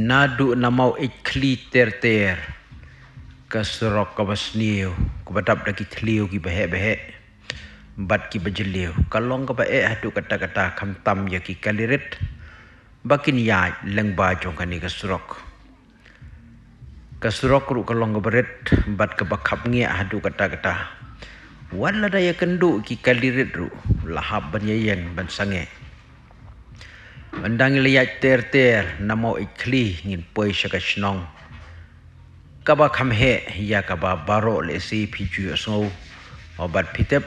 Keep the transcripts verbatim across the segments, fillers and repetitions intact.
Naduh na Mawieid Khlieh ter ter, ka surok kaba sniew, kaba dap da ki thliew kiba heh ba heh bad kiba jylliew, ka long kaba eh haduh katta katta, khamtam ïa ki kali rit ba kin ïaid lyngba jong kane ka surok. Ka surok ruh ka long kaba rit bad kaba khapngiah haduh katta katta. Wat lada ïakynduh ki kali rit ruh la hap ban ïaïeng ban sangeh. Ynda ngi la ïaid ter ter na Mawieid Khlieh, ngin poi sha ka shnong kaba kham heh ïa kaba baroh lehse phi ju ïohsngew bad phi tip,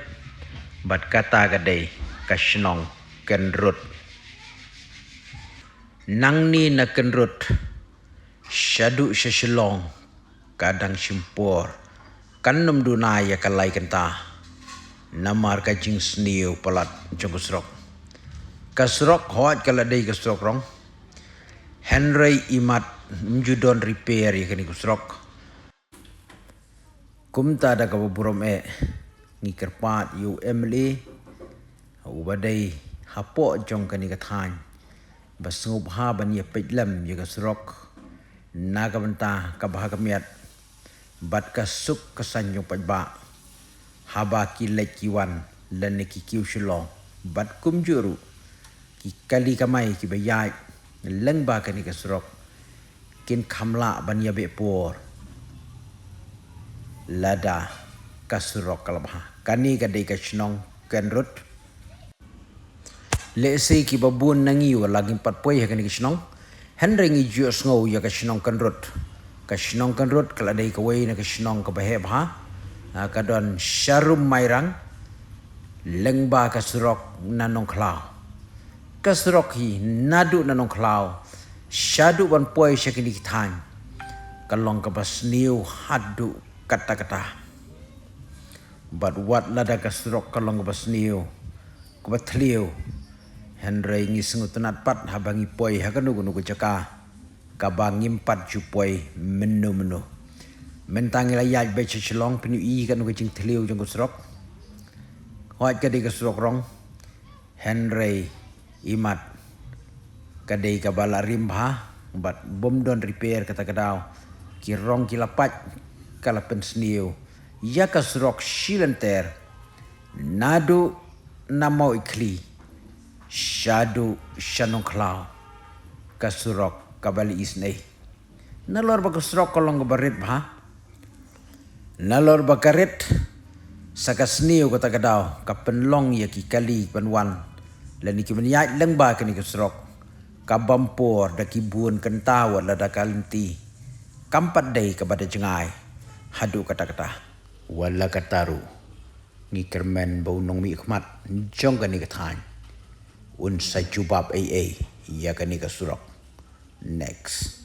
bad kata ka dei ka shnong Kynrut. Nangne na Kynrut shaduh sha Shillong ka dang shim por, kan ym duna ïa ka lai kynta namar ka jingsniew palat jong ka surok. Ka surok hooid ka la dei ka surok rong, hynrei imat ym ju don repair ïa kane ka surok. Kumta da kaba burom eh, ngi kyrpad ïa u M L A uba dei hapoh jong kane ka thaiñ ba sngewbha ban ïa peit lem ïa ka surok na ka bynta ka bha ka miat bad ka suk ka saiñ jong paidbah, haba ki leit ki wan lane ki kiew Shillong bad kumjuh ruh ki kali kamai kiba ïaid lyngba kane ka surok kin kham lah ban ïa beh por lada ka surok ka la bha. Kane ka dei ka shnong Kynrut. Lehse kiba bun na ngi wat la ngim pat poi ha kane ka shnong, hynrei ngi ju ïohsngew ïa ka shnong Kynrut. Ka shnong Kynrut ka la dei kawei na ka shnong kaba heh bha, ah, ka don sharum Mairang, lyngba ka surok na Nongkhlaw. Ka surok hi naduh na Nongkhlaw shaduh ban poi sha kine ki thaiñ ka long kaba sniew haduh katta katta. Bad wat lada ka surok ka long kaba sniew, kaba thliew, hynrei ngi sngewtynnad pat haba ngi poi ha kano kano ka jaka kaba ngim pat ju poi mynno mynno. Mynta ngi la ïaid beit sha Shillong, phin ïohi katno ka jingthliew jong ka surok. Hooid ka dei ka surok rong, hynrei imat ka dei kaba la rim bha bad bym don repair, kata ka daw ki rong ki la pait, ka la pynsniew ïa ka surok shilynter. Naduh na Mawieid Khlieh shaduh sha Nongkhlaw, ka surok kaba la isynei. Nalor ba ka surok ka long kaba rit bha, nalor ba ka rit, sa ka sniew kata ka daw ka pynlong ïa ki kali ban wan lane ki ban ïaid lyngba kane ka surok ka bam por da ki bun kynta wat lada ka lynti kam pat dei kaba da jngai haduh katta katta. Wat la katta ruh, ngi kyrmen ba u nongmihkhmat jong kane ka thaiñ un sa jubab ei ei ïa kane ka surok. Next.